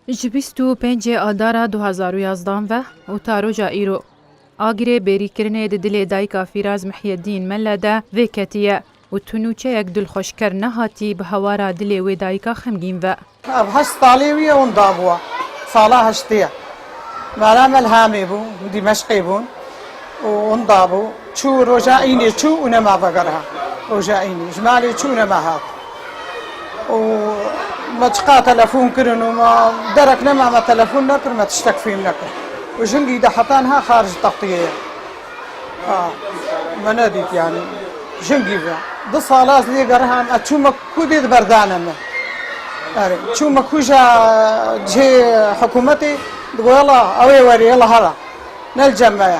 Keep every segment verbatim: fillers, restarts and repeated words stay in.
Ji bîst û pêncê Adara du hazar û yazdan ve û ta roja îro, agirê bêrîkirinê di dilê dayika Fîraz Mihyedîn Melle de vêketiye û tu nûçeyek dilxweşker nehatî bi hewara dilê wê dayika xemgîn ve. Ev heşt salê wî ye winda bû. Sala heştê ye. Mala me li Hamê bû, Dîmeşqê bûn û winda bû. Çû roja înê çû û nema vegeriha. Roja înê ji malê çû û nema hat. Û me çiqa telefon kirin û me derek nema me telefon nekir, me tiştek fêm nekir. Û jingî de heta niha xarij textiyê ye. Ha, me nedît yani. Jingî ve. Du sala ez lê geriham, ez çûme ku dê di berdane me. Erê, çûme kuja cihê hikûmetê, digo yala, ew ê werê, yala hera. Ne li cem me ye.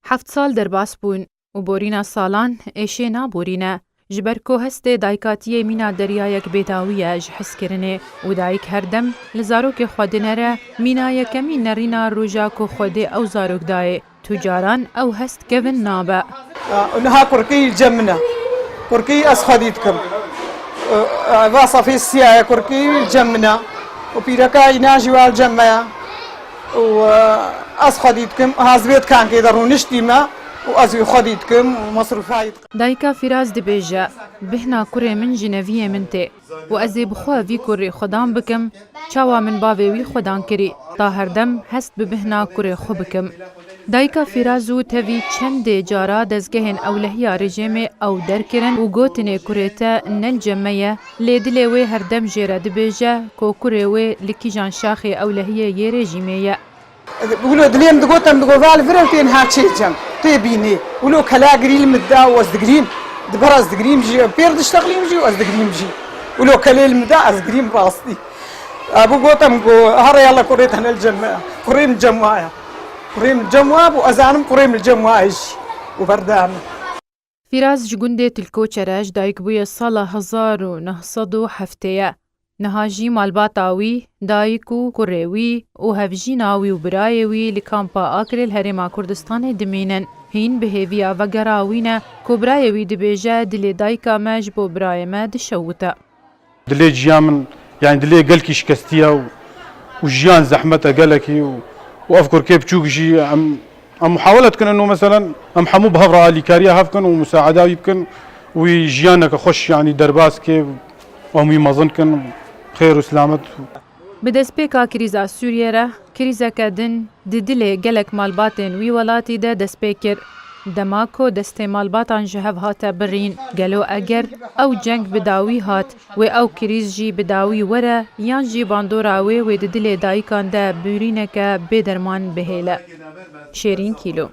Heft sal derbas bûn û borîna salan êşê naborîne. Ji ber ku hestê dayikatiyê mîna deryayek bêdawî ye ji hezkirinê û dayik her dem li zarokê xwe dinere, mîna yekemîn nerîna roja ku Xwedê ew zarok dayê. Tu caran ew hest kevin nabe. Niha kurkî li cem min e. Kurkî ez xwedî dikim. Va safê siya ye, kurkî li cem min e. Û pîreka înan jî wa li cem me ye. Û ez xwedî dikim, ha ez vê dikankê de rûniştîme û ez wî xwedî dikim û mesrûfa yî dikim. Dayika Fîraz dibêje, bihna kurê min ji neviyê min tê û ez ê bi xwe vî kurê xwedan bikim, çawa min bavê wî xwedan kirî, ta herdem hest bi bihna kurê xwe bikim. Dayika Fîraz û tevî çendê cara dezgehên ewlehiya rejîmê ew derkirin û gotinê kurê te ne li cem me ye, lê dilê wê herdem jê re dibêje ku kurê wê li kîjan şaxê ewlehiyê yê rejîmê ye. Wilo dilê min digot, em digot, va li vir ew tên ha çê cem, tê bînê. Wilo kela girî li min da û ez digrîm. Di ber ez digrîm jî, em pêr diştexlîm jî û ez digrîm jî. Wilo kelê li min da, ez girîm rastî. Ebu gotem ku, here yala kurê te ne li cem me. Kurê min cem wa ye. Kurê min cem wa bû, ez zanim kurê min li cem wa ye jî. Û berdane. Fîraz ji gundê Tilkoçer e, ji dayik bûye sala hezar û neh sed û heftê ye. Niha jî malbata wî, dayik û kurê wî û hevjîna wî û birayê wî li kampa Akrê li Herêma Kurdistanê dimînin. Hîn bi hêviya vegera wî ne ku birayê wî dibêje, dilê dayika me ji bo birayê me dişewite. Dilê ciya min, yani dilê gelkî şikestiye û, û jiyan zehmet e gelekî û, û ev kurkê biçûk jî em, em muhawele dikin û meselen em hemû bi hev re alîkariya hev bikin û musaeda wî bikin, wî jiyaneke xweş yani derbas ke û em wî mezin kin, xêr û silamet. Bi destpêka krîza Sûriyê re, krîzeke din di dilê gelek malbatên wî welatî de dest pê kir. Dema ku destê malbatan ji hev hate birîn, gelo eger ew ceng bi dawî hat, wê ew krîz jî bi dawî were, yan jî bandora wê wê di dilê dayikan de bûrîneke bêderman bihêle? Şêrîn Kîlo.